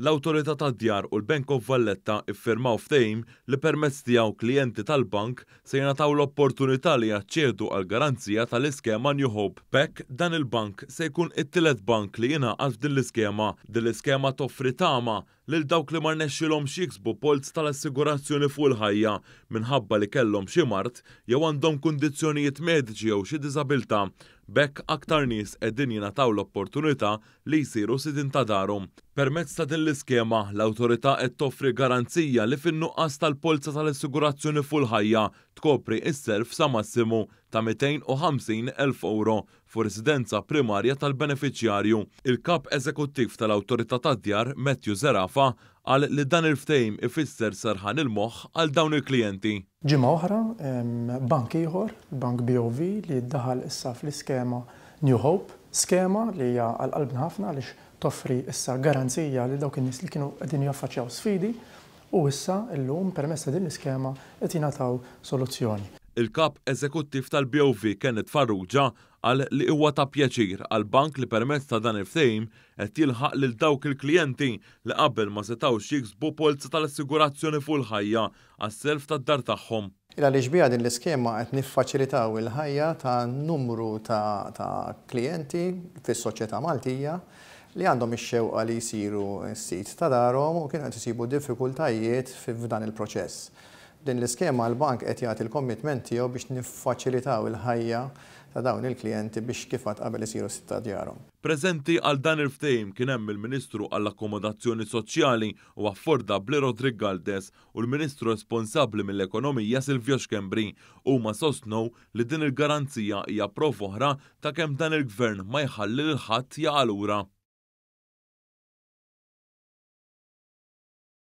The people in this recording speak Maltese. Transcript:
L-Awtorità tad-Djar u l-Bank of Valletta ffirmaw ftehim li permezz tiegħu klijenti tal-bank se jingħataw l-opportunità li jaċċedu għall-garanzija tal-iskema New Hope. B'hekk dan il-bank se jkun it-tielet bank li jingħaqad f'din l-iskema. Din l-iskema toffri tama lil dawk li ma rnexxielhomx jiksbu polz tal-assigurazzjoni fuq il-ħajja minħabba li kellhom xi mard jew għandhom kundizzjonijiet mediċi jew xi diżabilità. B'hekk aktar nies qegħdin jingħataw l-opportunità li jsiru sidien ta' darhom. Permezz ta' din l-iskema, l-Awtorità qed toffri garanzija li fin-nuqqas tal-polza tal-assigurazzjoni fuq il-ħajja tkopri s-self sa massimu ta' 250,000 ewro fuq residenza primarja tal-benefiċjarju. Il-Kap Eżekuttiv tal-Awtorità tad-Djar, Matthew Zerafa, qal li dan il-ftehim ifisser serħan il-moħħ għal dawn il-klijenti. Ġimgħa oħra, bank ieħor, il-Bank BOV, li daħal issa fl-iskema New Hope, skema li hija għal qalbna ħafna għaliex toffri issa garanzija lil dawk in-nies li kienu qegħdin jaffaċċjaw sfidi u issa llum permezz ta' din l-iskema qed jingħataw soluzzjoni. Il-Kap Eżekuttiv tal-BOV Kenneth Farrugia qal li huwa ta' pjaċir għall-bank li permezz ta' dan il-ftehim qed jilħaq lil dawk il-klijenti li qabel ma setgħux jiksbu polza tal-assigurazzjoni fuq il-ħajja għas-self tad-dar tagħhom. Il għaliex biha din l-iskema qed niffaċilitaw il-ħajja ta' numru ta' klijenti fis-soċjetà Maltija li għandhom ix-xewqa li jsiru s-sid ta' darhom u kienu qed isibu diffikultajiet f'dan il-proċess. B'din l-iskema l-bank qed jagħti l-commitment tiegħu biex niffaċilitaw il-ħajja ta' dawn il-klijenti biex kif għadt qabel isiru sid ta' djarhom. Preżenti għal dan il-ftehim kien hemm il-Ministru għall-Akkomodazzjoni Soċjali u Affordabbli Roderick Galdes u l-Ministru responsabbli mill-Ekonomija Silvio Schembri. Huma sostnew li din il-garanzija hija prova oħra ta' kemm dan il-Gvern ma jħalli lil ħadd jaqa' lura.